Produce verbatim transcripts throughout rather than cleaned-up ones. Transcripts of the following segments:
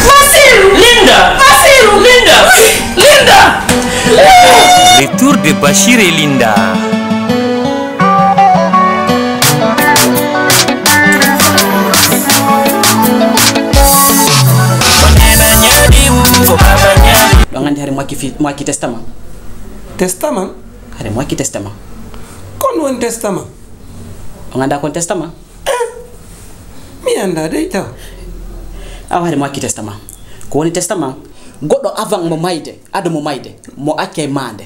Basiru! Linda! Basiru! Linda! Linda! Retour de Bachir et Linda. Ɗon anndi hari mo acci fi-, mo acci testament? Testament? Hari mo acci testament. Kon woni testament? On anndaa kon testament? Eh, mi anndaa dey taw. Awa hari mo acci testament. Ko woni testament? Goɗɗo avant mo mayde, ado mo mayde, mo accay maande.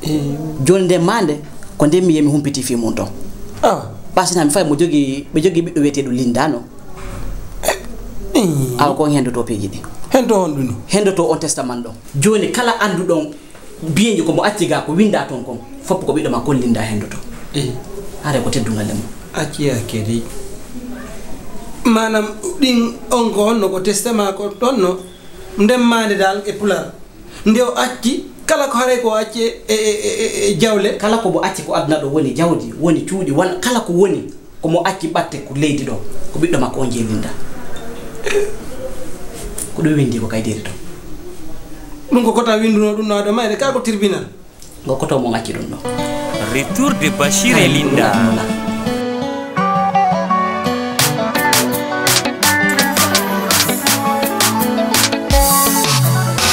Eh. Jooni nde maande, ko nde mi yehi mi humpiti fii mum ɗon. Awa. Ɓasina mi fay mo jogi, ɓe jogi ɓiɗɗo wiyeteeɗo Linda no. Eh. Awa ko on hendoto piiji ɗi. Hendo honɗun? Hendoto on testament ɗon. Jooni kala annduɗon biyeejo ko mo acci ga ko winnda ton kon, fof ko ɓiɗɗo ma kon Linda hendoto. Eh. Hare ko teddungal e mum. Acci hakke dey. Maanaam ɗin on ko honno ko testament ko ɗon no? Nden maande dal e pular. Nde o acci, kala ko haray ko o acci e, e, e, e, e jawle. Kala ko mo acci ko aduna ɗo woni jawdi, woni cuuɗi, won kala ko woni, ko mo acci ɓatte ko leydi ɗo, ko ɓiɗɗo makko on jeyi winda. Ko ɗum windi ko kaydeeri to. Ɗum ko kota winduno ɗum no ado mayre, ka ko tribunal. Ngo koto mo acci ɗum ɗo. Retour de Bachir et Linda.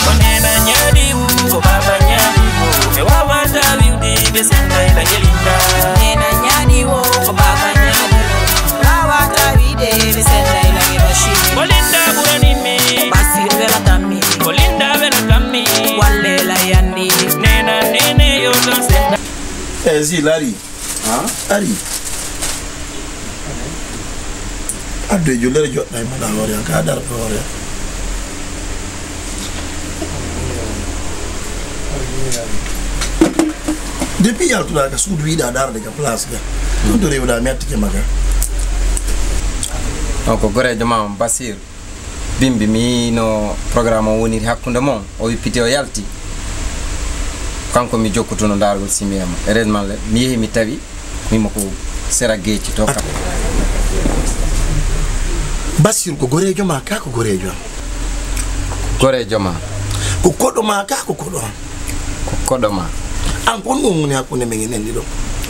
Ko neena ñaadi wu, ko baaba ñaadi wu. Ɓe waawata wiwde, ɓe sennday la yelinta. Neena ñaadi wo, ko baaba ñaadi wo. Waawata wiide, ɓe sennday la ye Bachir. Ko Linda ɓurani mi. Bachir welatammi. Ko Linda welatammi. Walle la yandi. Neena, neene, yo tan sennda. Eh, si, laari. Ari. Addu e jullere joɗɗa e maɗa hoore an, ka darto hoore an. Depuis yaltuɗa ka suudu wiɗa darde ka place ga. Ɗum to rewɗa mi attike maga. On ko gorejo ma on Basir. Bimbi, mi yii no programme o woniri hakkunde mon, o wippiti, o yalti. Kanko mi jokkutuno ndaargol simi e mo. Heureusement le, mi yehi mi tawi, mi mo ko sera geeci to kam. Basir ko goreejo ma, ka ko goreejo am? Goreejo ma. Ko koɗo ma, ka ko koɗo am? Ko koɗo ma. An kon ɗum woni hakkunde men en ɗiɗo?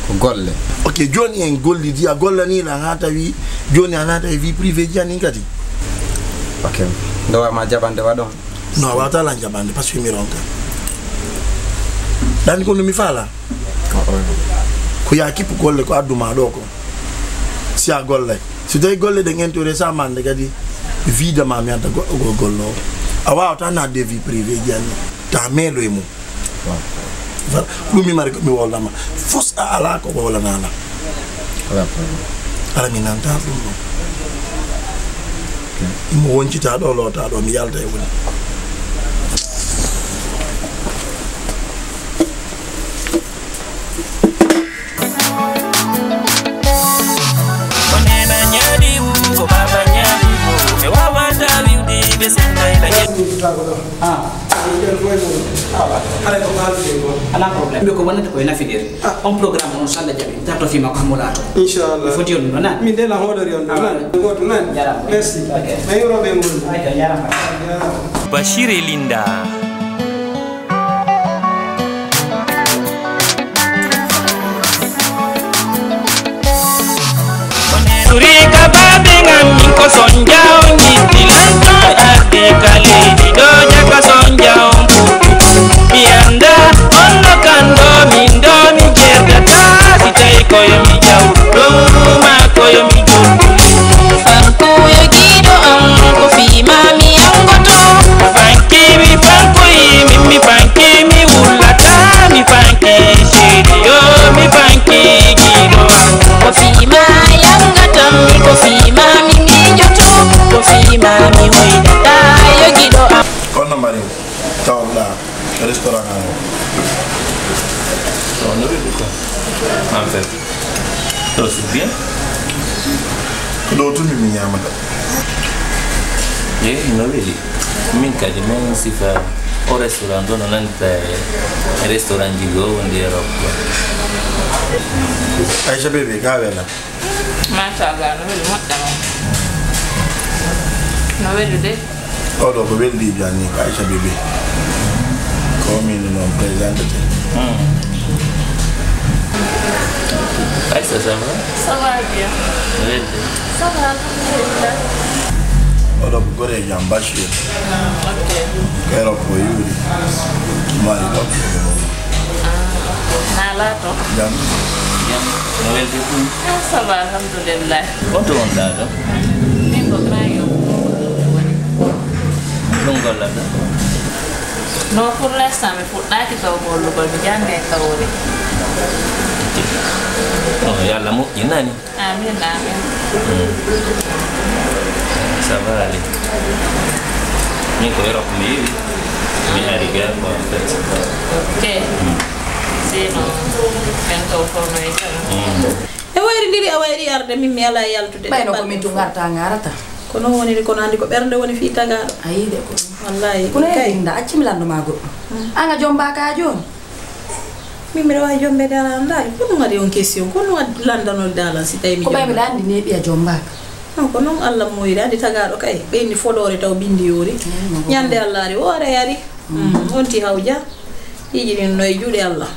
Ko golle. Ok, jooni en gollidi, a gollani lan haa tawi jooni a naata e vie privée ji anin kadi? Ok. Nde wa ma jaɓande waɗon? No, a wawata lan jaɓande parce que mi ronka. Ɗan ko no mi faala? Oh, oh. Ko ya kippu golle ko addu ma ɗo ko. Si a gollay. Si tawi golle ɗen intéressé ma nde kadi, vida ma mi adda goɗɗo go gollowo. A wawata naatde vie privée ji anin. Ta meelo e mum. Voilà. Ɗum mi mari ko mi wowlama. Fos a ala ko wowlanala. Ala problème. Ala mi nanta ɗum ɗum. Imo woncita ɗo, loota ɗo, mi yalta e woni. Ko neena ñaadi wu, ko baaba ñaadi wu. Ɓe waawata wiwde, ɓe sennday la. Ah. Haray ko haaldude ko. Alaa problème. Mbi ko wonande ko e nafidir. Ah. On programme on, so Allah jaɓi, darto fii makko hamo laato. Inchallah. Mi foti on ɗo, nan? Min de la hoɗori on ɗo, nan? Gooto, nan? Jarama. Merci. Ok. Ma yoro ɓe ngol. Ay, jarama. Jarama. Bachir et Linda. Suri ka babe ngam min ko sonja on yiɗi lanto arde ka leydi ɗo jaka sonja on bubu. Mi anda on no kando min ɗo mi jerdata si tawi ko yo mi jaw ɗo ma ko yo mi joddu. Fanku yo giɗo am ko fima mi yangoto. Fanki mi fankoyi min mi fanki mi wullata mi fanki. Sidi yo mi fanki giɗo am. Ko fima yangatam mi, ko fima mi mijoto, ko fima mi hoydata yo giɗo am. Kono mari tawɗa restaurant an o. On ne veut pas. En fait. To c'est bien. Ko ɗo tun mi ñamata. Eyi, no weli. Min kadi, min sifa o restaurant ɗo no nandi e restaurant ji goo wondi Europe ko. Aïcha bébé, ka wela? Machallah, no weli, moƴƴa noon. No weli de. Oɗo ko weldiijo an ni, ko Aïcha Bébé. Ko min non présente te. Hmm. Aïcha, ça va? Ça va bien. No weli de. Ça va, alhamdulillah. Oɗo ko goreejo am Bachir. Ok. Ko Europe o yuuri. Mari ɗo. Ah, ok. Na laato? Jam. Jam. No weli de ɗum? Ah, ça va, alhamdulillah. Honto wonɗaa ɗo? Min ko Grand Yoff, ɗum woni. Ɗum gollata? Non, pour l'instant, mi fuɗɗaaki taw gollugol, mi jannga e kawri. Oh, yo Allah moƴƴinani. Amin, amin. Mm. Ça va aller. Min ko Europe mi yewi. Mi ari ga ko en fait. Ok. Mm. Sinon, ɓen taw kono e tan. Mm. E wayrindiri a wayri arde min mi ala yaltude. Ɓayno ko min tun ngarta ngarata. Ko non woniri kono andi ko ɓernde woni fii tagaaɗo. Ayi de ko. Wallahi. Kono kay. Inda acci mi lando ma goɗɗo. Mm. Anga jomba ka joni. Min miɗo wawi jombe dara andali. Ko ɗum waɗi on question? Ko ɗum waɗi landanol dalan si tawi mi ko ɓay miɗo andi neɓi a jombaka. Non ko non Allah moyri andi tagaaɗo kay. Ɓeyni fodore taw bindi yori. Ñande Allah ari o ara yari. Mm. Mm. On ti hawja. Piiji ɗin no e juuɗe Allah.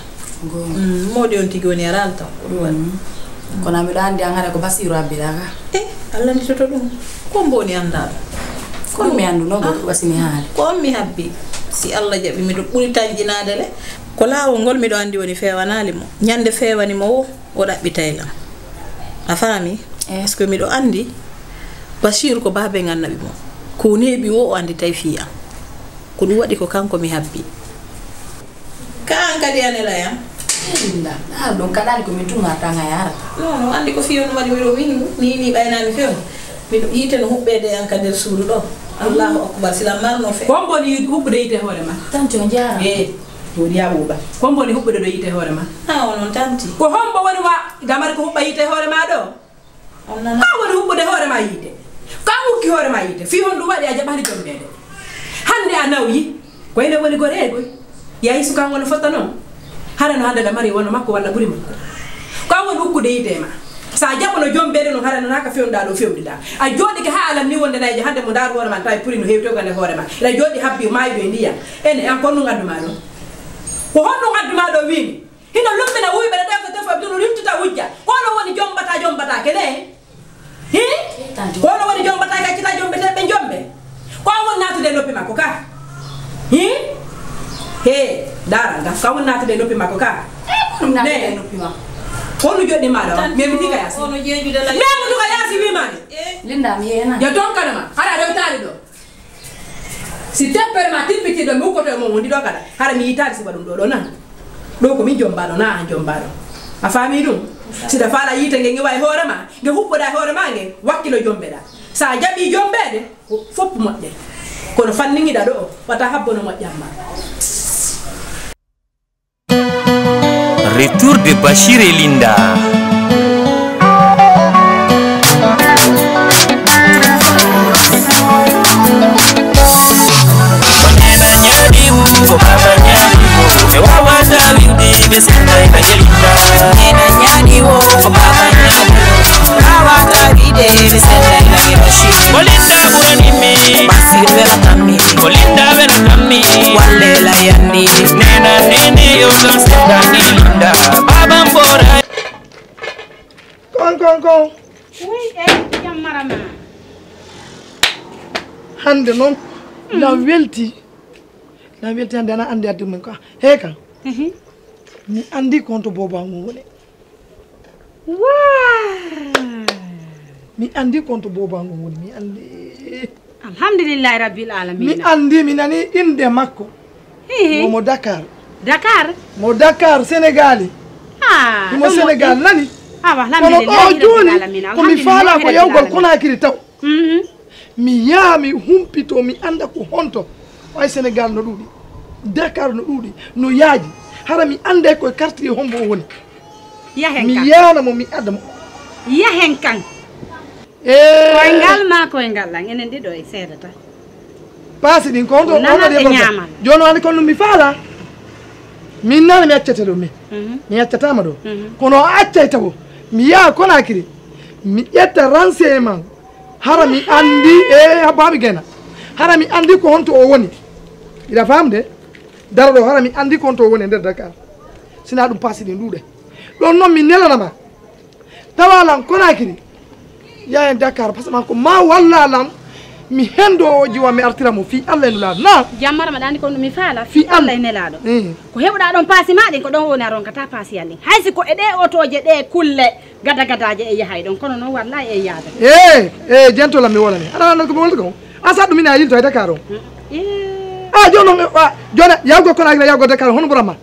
Goonga. Mm, moodi on tigi woni e raal taw, ko ɗum waɗi. Mm. Kono miɗo anndi an hara ko Basiiru abbira ka. Eh, Allah nditoto ɗum. Ko mbo woni anndaaɗo? Ko ɗum mi annduno, ko wasini haali. Ko on mi habbi. Si Allah jaɓi, miɗo ɓuri tanƴinaade le. Ko laawol ngol miɗo anndi woni feewanaali mo. Ñande feewani mo wo, o ɗaɓɓitay lan. A faami? Eh. Parce que miɗo anndi Basiiru ko baaben annabi mo. Ko neeɓi wo, o annditay fii an. Ko ɗum waɗi ko kanko mi habbi. Ka an kadi a nela yam? Inda, ɗa ɗum kaɗani ko min tuma tanga yarata. Non, non, anndi ko fiyon waɗi miɗo windu, ni, ni ɓaynami few. Miɗo yiite no huɓɓeede an ka nder suudu ɗo. Allahu akbar, sila marno fe. Ko hombo woni huɓɓude yiite hoore ma? Tanti on jaara. Eh, jooɗi ya ɓuuɓa. Ko hombo woni huɓɓude ɗo yiite hoore ma? Ah, onon tanti. Ko hombo woni wa damari ko huɓɓa yiite hoore ma ɗo? On nana. Ka woni huɓɓude hoore ma yiite. Ka hukki hoore ma yiite. Fii honɗum waɗi a jaɓani jombeede? Hannde a nawyi. Ko ene woni goreegoy. Yayi suka woni fota non. Hara no hannde da mari wono makko walla ɓuri makko. Ka woni hukkude yiite ma. Sa jaɓono jombeede non hara no naka fewɗa ɗo fewɗiɗa. A jooɗike haa alam ni wonde nayjo hannde mo ndaar hoore ma tawi puri no heewtewgande hoore ma. Ina jooɗi habbi maayɗo e ndiyam. Ene an kon ɗum addu ma ɗo. Ko honɗum addu ma ɗo wiimi? Hino lummina wuyɓe ɗe ɗo ko tefa ɗum rimtita wujja. Ko ono woni jombata, jombata kene? Hi? Ko ono woni jombata, gaccita jombete ɓe jombe. Ko an woni naatude e noppi makko ka? Hi? He, dara nga, ko an woni naatude e noppi makko ka? Ɗum naatude e noppi makko. Kono joɗɗi maɗa wa? Min mi diga yasi. Kono jeejude la. Min mi diga yasi wi mani. Linda mi yena. Ya ton kana ma. Hara ɗo taali ɗo. Si teppere ma tippitiiɗo mi ukkoto e mon wondi ɗo kala hara mi yitaali sifa ɗum ɗo ɗo nan. Ɗo ko min jombaɗo na an jombaɗo. A faami ɗum? Siɗa faala yiite nge nge wawi hoore ma nge huɓɓoɗa e hoore ma nge wakkilo jombeɗa. Sa jaɓi jombeede fof moƴƴe. Kono fanniŋiɗa ɗo wata habbono moƴƴan ma. Retour de Bachir et Linda. Nena ñaɗi wo ko baba ñaɗi wo ɓe wawata wiwde ɓe sendayna e Linda. Nena ñaɗi wo ko baba ñaɗi wo ɓe wawata wiwde ɓe sendayna e Bachir. Ko Linda ɓurani mi. Bachir wela tammi. Ko Linda wela tammi. Walle la yandi. Nena nene yo tan sendani Linda. Baba mbora. Kon kon kon. Wi e jam marama. Hande non na welti. Na welti hande ana andi addu min ko. He kan. Mi andi konto boba ngone. Wa! Mi andi konto boba ngo woni mi andi. Alhamdulillahi rabbil alamin. Mi andi mi nani inde makko. Hihi. Mo Dakar. Dakar. Mo Dakar Senegali. Ah, mo Senegal nani. Ah, alhamdulillahi rabbil alamin. Ko mi fala ko yawgol Konakiri taw. Mi yaha mi humpito mi anda ko honto. Ay Senegal no ɗuɗi. Dakar no ɗuɗi no yaaji. Hara mi ande koye quartier hombo o woni. Yahen mi kan. Yana mo mi adda mo. Yahen kan. Eh. Koyngal ma koyngal lan enen ɗiɗo e seedata. Paasi ɗin ko on ɗo on ɗo ñamal. Jono ani kon mi faala. Min nana mi accata ɗo min. Mi accatama ɗo. Kono o accay tawo mi yaha Konakiri. Mi ƴetta renseignement. Hara mi anndi, e, Abba mi gena. Hara mi anndi ko honto o woni. Ila famde? Daro ɗo, hara mi anndi ko honto o woni e nder Dakar. Sina ɗum paasi ɗi ɗuuɗe. Ɗon noon mi nelanama. Tawa lan Konakiri. Yahen Dakar, parce que man ko ma walla lan. Mi hendo o jiwa mi artira mo fi Allah e nula. Na. Jammara ma ɗandi ko mi faala. Fi Allah e nelaaɗo. Eh. Ko heɓuɗa ɗon paasi ma ɗin, ko ɗon woni a ronkata paasi yalin. Hay si ko e ɗe otooje ɗe kulle gada gadaaje e yahay ɗon, kono noon wallahi e yaada. Eh, eh, jento lan mi wolani. Aɗa lan ko mi wolata ko. A sa ɗum ina yilto e Dakar o. Eh. A jono, a, jona, yawgo Konakiri, yawgo Dakar, hono ɓura ma.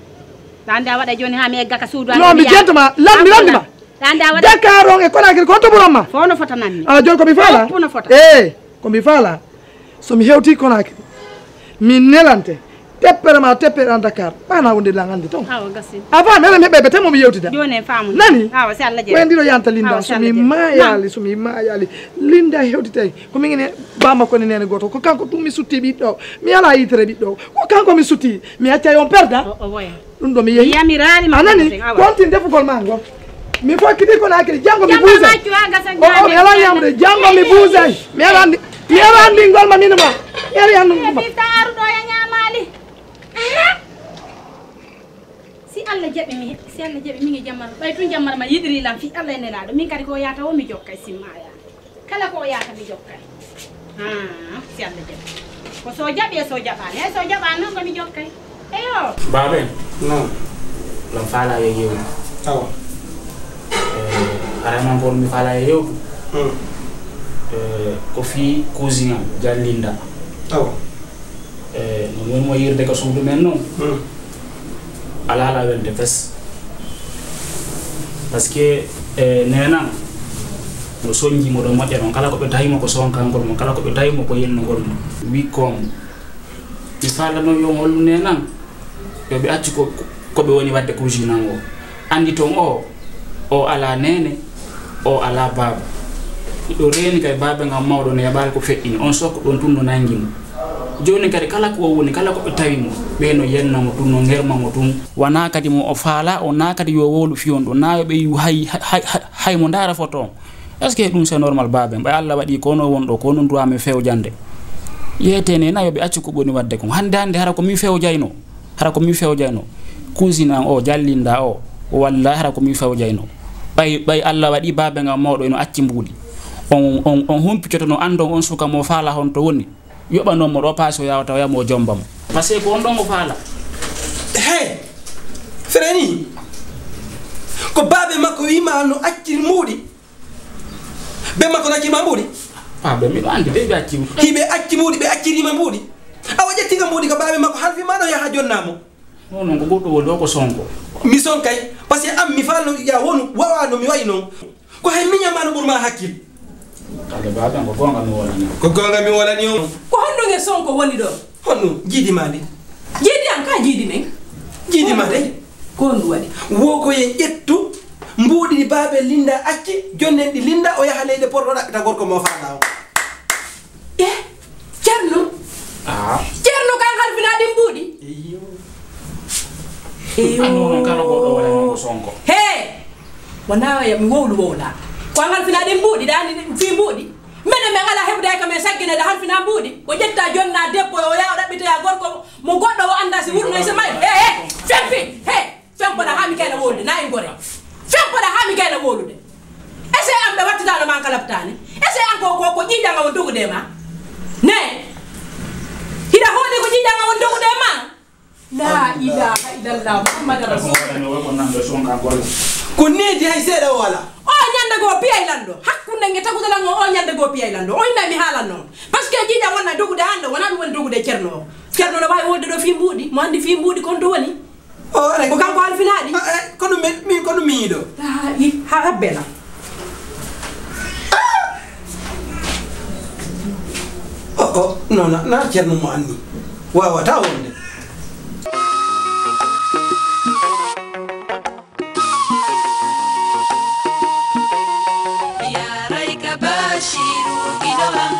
Ɗande a waɗa jooni haa mi egga ka suudu. No, mi jento ma, lan mi landi ma. Ɗande a waɗa. Dakar on e Konakiri ko honto ɓuran ma? Fof no fota nanni. A jooni ko mi faala? Fof no fota. Eh, ko mi faala. So mi hewti Konakiri, mi nelante, teppere ma teppere an Dakar, ɓana wonde lan anndi ton. Awa, gasi. A faami, enen heɓɓe ɓe temo mi yewtida. Jooni en faamu. Nani? Awa, si Allah jaɓi. Wayndiro yanta Linda, awa, si so Allah mi jaɓi. Maayali, so mi maayali. Linda hewtitay, ko min ene bamba ko ni nene goto, ko kanko tun mi sutti ɓiɗɗo. Mi ala yitere ɓiɗɗo. Ko kanko mi sutti, mi accay on perda. O, o woya. Ɗum ɗo mi yehi. Yamiraali ma. A nani? Ko hontin defugol ma ngol? Mi fokkiti Konakiri, janngo mi buusay. O, o, mi alaa ñaamde, janngo mi buusay. Mi alaa anndi, mi alaa anndi ngol ma min ma. Mi alaa anndi ngol ma. Pita aruɗo ya ñaamaali. Si Allah jaɓi mi, si Allah jaɓi min e jammar, ɓay tun jammar ma yiɗiri lan fi Allah e nelaaɗo. Min kadi ko yaata o mi jokkay simmaya. Kala ko o yaata mi jokkay. Ah, si Allah jaɓi. Ko so jaɓi e so jaɓaani. Hay so jaɓaani noon ko mi jokkay. Eyo. Baabe. Non. Lan faala yo yewtu. Awa. Eh, haray man ko mi faala yo yewtu. Hmm. Eh, ko fii cousin am, Jallinda. Awa. Eh, no woni mo yirde ko suudu men noon. Hmm. Alaa alaa welde fes. Parce que, eh, nenan no sonji mo ɗo moƴƴa noon. Kala ko ɓe tawi mo ko sonkangol mo. Kala ko ɓe tawi mo ko yennugol mo. Wi kon, mi faalano yo hollu nenan. Yo ɓe accu ko, ko ɓe woni waɗde kuujinan o. Anndi toon o, o alaa neene, o alaa baaba. Miɗo reeni kay baaba ngam mawɗo no yaɓaali ko feƴƴini. On sokko ɗon tun no nanngi mo. Jooni kadi kala ko o woni, kala ko ɓe tawi mo, ɓe no yenna mo tun, no ngerma mo tun. Wanaa kadi mo o faala, o naa kadi yo wowlu fiyon ɗo, naa yo ɓe yiw hay, hay, hay, hay mo ndaara foto on. Est-ce que ɗum c'est normal, baaben? Ɓay Allah waɗi ko no won ɗo, ko no duwa mi fewjande. Yeetene na yo ɓe accu ko ɓoni waɗde kon. Hannde, hannde hara ko mi fewjayno. Hara ko mi fewjayno. Cousin an o, jallinda o. Wallahi hara ko mi fewjayno. Ɓay, ɓay Allah waɗi baabe ngam mawɗo eno acci mbuuɗi. On, on, on humpicoto no anndon on suka mo faala hon to woni. Yoɓanon mo ɗo paasi o yawata o yamo o jomba mo. Parce que ko on ɗon o faala. Hey! Freni! Ko baabe makko wiima no accir mbuuɗi. Be makko naccima mbuuɗi? Ah, be miɗo anndi de ɓe acci. Hiɓe acci mbuuɗi, ɓe accirima mbuuɗi. Awa ƴettiga mbuuɗi ka baabe makko halfi ma no yaha jonna mo. Non, non, ko goɗɗo woni ɗo ko sonko. Mi sonkay, parce que an mi faalno ya wonu, wawa no mi wayi non. Ko hay miña ma no ɓurma hakkil. Kade baabe an ko gonga mi wolani. Ko gonga mi wolani on. Ko honno nge sonko woni ɗo? Honno jiidi ma ndi? Jiidi am ka jiidi men. Jiidi ma de. Ko honɗum waɗi? Wo ko ye ƴettu mbuuɗi ɗi baabe Linda acci, jonnen ɗi Linda o yaha leyɗe Porto ɗaɓɓita gorko mo faala o. Eh, Ceerno? Ah. Ceerno kan halfina ɗin mbuuɗi? Eyyo. Eyyo. An non kala goɗɗo wala non ko sonko. He! Wona ya mi wowlu wowla. Ko an halfina ɗin mbuuɗi, ɗani fii mbuuɗi? Minen min alaa heɓude hay ko min sagginede halfina mbuuɗi. O ƴetta jonna debbo o yaha o ɗaɓɓitoya gorko mo goɗɗo o annda si wurno e so may. He, he, fempi, he, fempoɗa haa mi kayna wowlude, na en gore. Fempoɗa haa mi kayna wowlude. Ese an ɓe wattitano ma an kalabtani. Ese an ko, ko, ko ƴiƴanga won dogude ma. Ne. Hiɗa hooli ko ƴiƴanga won dogude ma. La ilaha illallah Muhammad Rasulullah. Ko needi hay seeɗa o wala. O ñande goo piyay lanɗo. Hakkunde nge tagude lan o, o ñande goo piyay lanɗo. O inna mi haalan noon. Parce que jiiƴa wonna dogude hannde, wona ɗum woni dogude Ceerno o. Ceerno no waawi wonde ɗo fii mbuuɗi, mo anndi fii mbuuɗi kon to woni. O, aray. Ko kanko halfinaaɗi. Ah, eh, kono mi, mi, kono mi yiɗo. Ah, i, ha, ha bela. Oh, oh, non, non, na Ceerno mo anni. Wawata wonde. Yaray ka Bashiru giɗo am,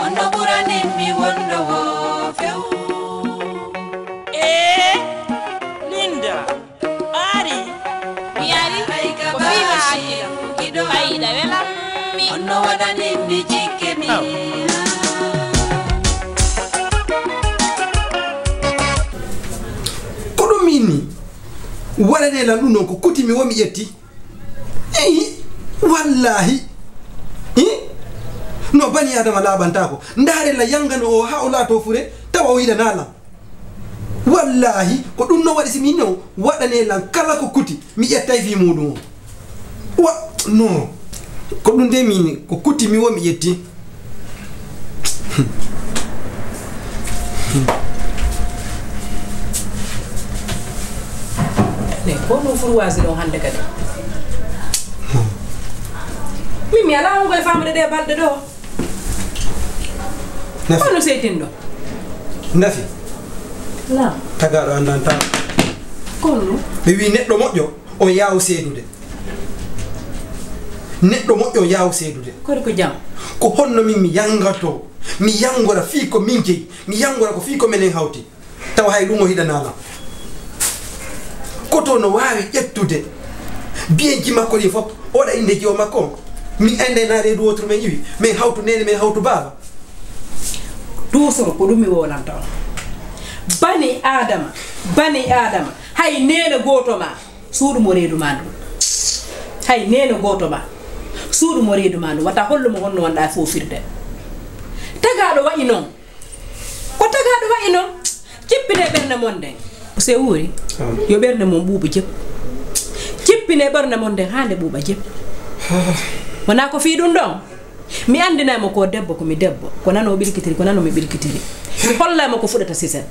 on no ɓuranin mi wonɗo wo few. Ee, Linda. Ari. Mi ari ko fii ma hakkilo. Fayda welammi. Ko ɗum min ni waɗanee lan ɗum noon ko kuti mi wo mi ƴetti. Eyi, wallaahi. I? No bani Adama laaɓantaako. Ndaare la yangano o haa o laatoo fure, tawa o yiɗanaa lan. Wallaahi, ko ɗum no waɗi si min no waɗanee lan kala ko kuti, mi ƴettay fii muuɗum o. Wa, no. Ko ɗum de min, ko kuti mi wo mi ƴetti. Ne, ko no furwaasi ɗon hannde kadi. Min mi alaa on koye famde ɗe balɗe ɗo. Nafi. Kono seytinɗo. Nafi. Naam. Tagaaɗo anndantaa. Kono. Ɓe wii neɗɗo moƴƴo o yaaw seedude. Neɗɗo moƴƴo o yaaw seedude. Kodi ko jam? Ko honno min mi yangato, mi yangora fii ko min jeyi, mi yangora ko fii ko menen hawti. Tawa hay ɗum o hiɗanaa lan. Koto no waawi ƴettude biyenji makko ɗin fof, o waɗa innde jiwo makko on. Mi annday naa reedu wooturu men iwi, men hawtu neene, men hawtu baaba. Duusoro ko ɗum mi wowlanta on. Bani Aadama, bani Aadama, hay neene gooto ma, suuɗu mo reedu ma ndun. Hay neene gooto ma, suuɗu mo reedu ma ndun. Wata hollu mo honno wonɗaa foofirde. Tagaaɗo wa'i non. Ko tagaaɗo wa'i non, jippinee ɓernde mon nden. Ko se wuuri, yo ɓernde mon ɓuuɓu jep. Jippinee ɓernde mon nden haa nde ɓuuɓa jep. Wonaa ko fii ɗum ɗon? Mi anndinay mo ko debbo, ko mi debbo. Ko nano o ɓilkitiri, ko nano mi ɓilkitiri. Mi hollay mo ko fuɗata siset.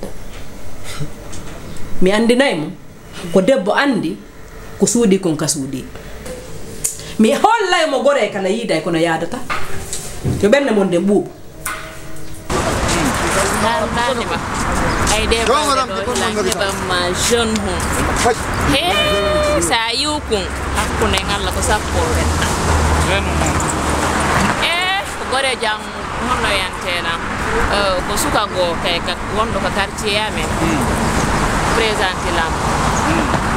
Mi anndinay mo. Ko debbo anndi ko suuɗii kon ka suuɗii. Mi hollay mo goree kala yiiday kono yaadata. Yo ɓernde mon nden ɓuuɓu. Harnanima ay ɗe balɗe ɗo hilan heɓan ma jeune hum. He sa yiw kun hakkunde ngalla ko sappo o retta. Jeune hum. E ko gore jang. Honno yanteelan ko suka goo kay ka wonɗo ka quartier amen. Présenté lan mo.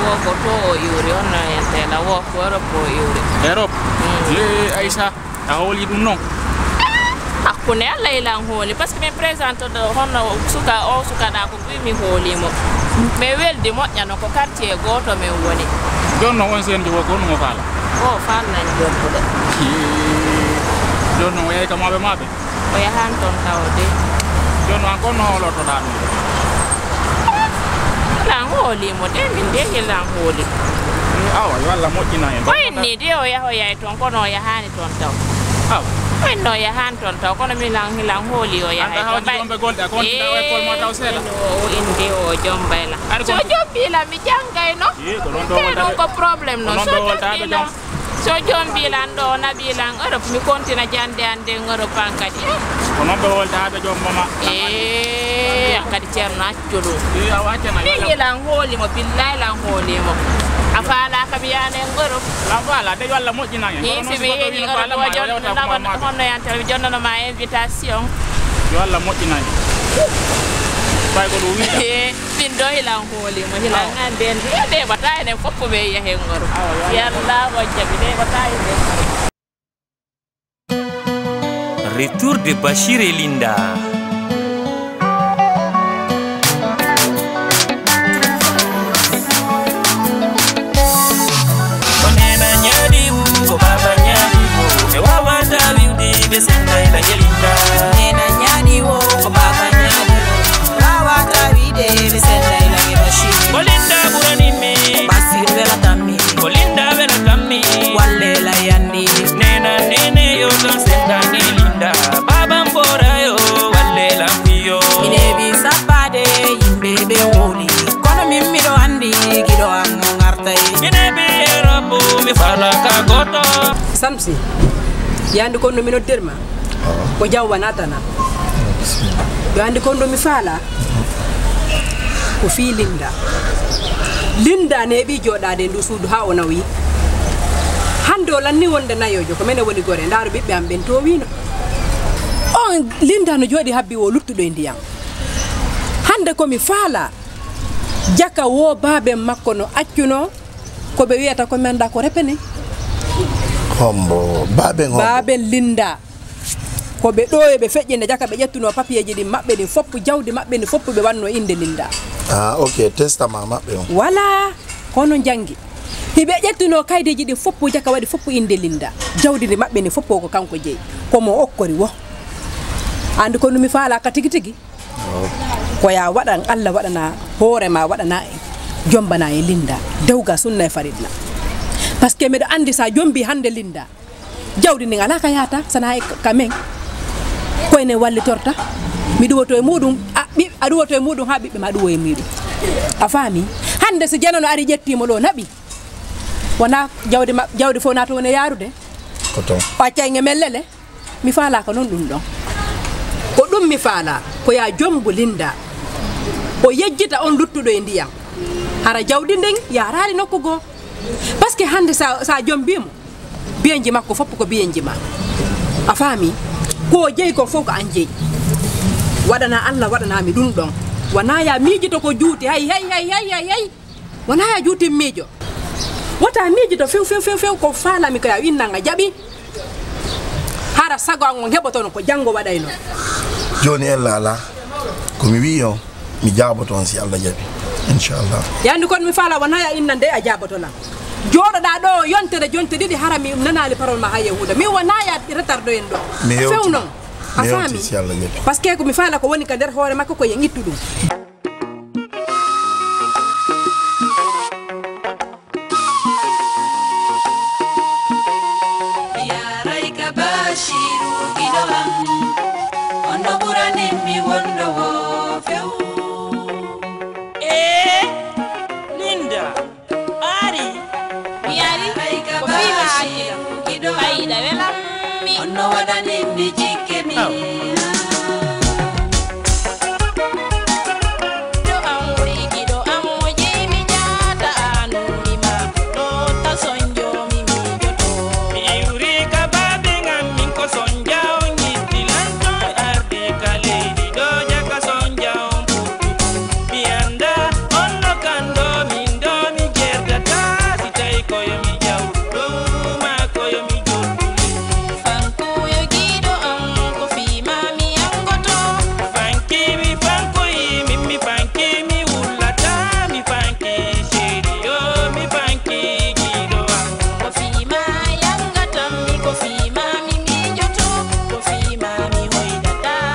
Woo ko to o iwri, honno yanteelan woo ko Europe o iwri. Europe? Ee Aïssa, a hoolii ɗum non? Hakkunde Alla ilan hooli, parce que min présente ɗo honno suka o suka ɗa ko. Wi mi hoolii mo. Mi weldi moƴƴa no ko quartier gooto min woni. Jooni noon on seen jogo ko honɗum o faala? O faalnan joddude. Jooni noon o yahi ka maaɓe maaɓe? O yahaani toon tawo de. Jooni noon aan ko honno hoolortoɗaa ɗum? Hilan hoolii mo de, min de hilan hooli. Awa yo Alla moƴƴinan en. O inni de o yahoyay toon kono o yahaani. Toon taw. Aw. Min no yahan toon taw kono min lan hilan hooli o yahay toon bay. Ande hawti ɗon ɓe golɗa ko on tida o e kolma taw seeɗa. O inde o jombayla. So jombiila mi jangayno. Ko ɗum ko problème no so jombiila. So jombiilan ɗo nabiilan Europe mi kontina jande an nden Europe an kadi. Ko noon ɓe wolta haa ɓe jomboma. Ee an kadi ceerno. Joɗo. Min hilan hooli mo, billahi lan hooli mo. A faalaaka mi yaane ngoro. Lan faala de yo Allah moƴƴinan en. Ni si mi yehi ngoro ɗo jonnanama honno yantere mi jonnano ma invitation. Yo Allah moƴƴinan en. Bay ko ɗum wiɗa. Min ɗo hilan hooli mo hilan an den. Ɗeɓata enen fof ɓe yahe ngoro. Yalla on jaɓi ɗeɓata enen. Retour de Bachir et Linda. Ko neena ñaadi wu, ko baaba ñaadi wu, ɓe waawata wiwde ɓe sennday la e Linda. Neena ñaadi wo, ko baaba ñaadi wo, waawata wiide ɓe sennday la e Bachir. Ko Linda ɓurani mi. Bachir welatammi. Ko Linda wela kammi. Walle la yandi. Nena nene yo tan sendani Linda. Babam bora yo walle la fiyo. Minebi sabbade yimbe be woli. Kono min miɗo andi giɗo am no ngartay. Minebi Europe mi fala ka goto. Samsi. Yandi kono mi noddirma. Ko jam wonaa tan. Yo anndi ko ɗum mi faalaa. Ko fii Linda. Linda neeɓii jooɗaade e nduu suudu haa o nawi. Hannde o lannii wonde nayoojo, ko menen woni gore. Ndaaru ɓiɓɓe am ɓen toowiino. On Linda no jooɗii habbii o luttuɗo e ndiyam. Hannde ko mi faalaa. Jaka woo baaben makko no accunoo. Ko ɓe wiyata ko menda ko repene. Hombo, baaben hombo? Baaben Linda. Ko ɓe ɗo e ɓe feƴƴinde jaka ɓe ƴettuno papiyeeji ɗin maɓɓe ɗin foppu, jawdi maɓɓe ndin foppu ɓe wanno innde Linda. Ah, ok, testament maɓɓe on. Wala, kono janngi. Hiɓe ƴettuno kaydeeji ɗin foppu jaka waɗi foppu innde Linda. Jawdi ndi maɓɓe ndin foppu ko kanko jeyi. Ko mo okkori wo. Andi ko mi faalaka tigi tigi. Ko ya waɗan Allah waɗana hoore ma waɗana en jombana en Linda dewga sunna e farilla. Parce que miɗo andi sa jombi hande Linda jawdi ndin ala ka yata sana e ka men. Ko enen wallitorta mi ɗuwoto e muɗum a ɓi a ɗuwoto e muɗum ha ɓiɓɓe ma ɗuwo e muɗum. A faami? Hande so jeno no ari ƴettimo ɗo naɓi wona jawdi ma jawdi fof nato woni yarude. Ko ton. O accay nge men lele. Mi faalaka non ɗum ɗon. Ko ɗum mi faala ko ya jombu Linda o yejjita on luttuɗo e ndiyam. Hara jawdi ndin yaraali nokku goo. Parce que hande sa, sa jombimo biyenji makko fof ko biyenji ma. A faami? Ko o jeyi ko fof ko an jeyi. Waɗana Allah waɗanami ɗum ɗon. Wona ya miijito ko juuti hay hay hay hay hay hay. Wona ya juutin miijo. Wota miijito few few few few ko faalami ko ya innan a jaɓi. Hara sago an on heɓotono ko janngo waɗayno. Jooni ella alaa ko mi wi'i on mi jaaboto on si Allah jaɓi. Inchallah. Yandi kon mi faala wona ya innan de a jaaboto lan. Jooɗoɗa ɗo yontere jonte ɗiɗi hara mi nanaali parole ma ha yahuuda min wona ya retardo en ɗo. Few non. A faami? Parce que ko mi faala ko woni ka nder hoore makko ko yen ittu ɗum.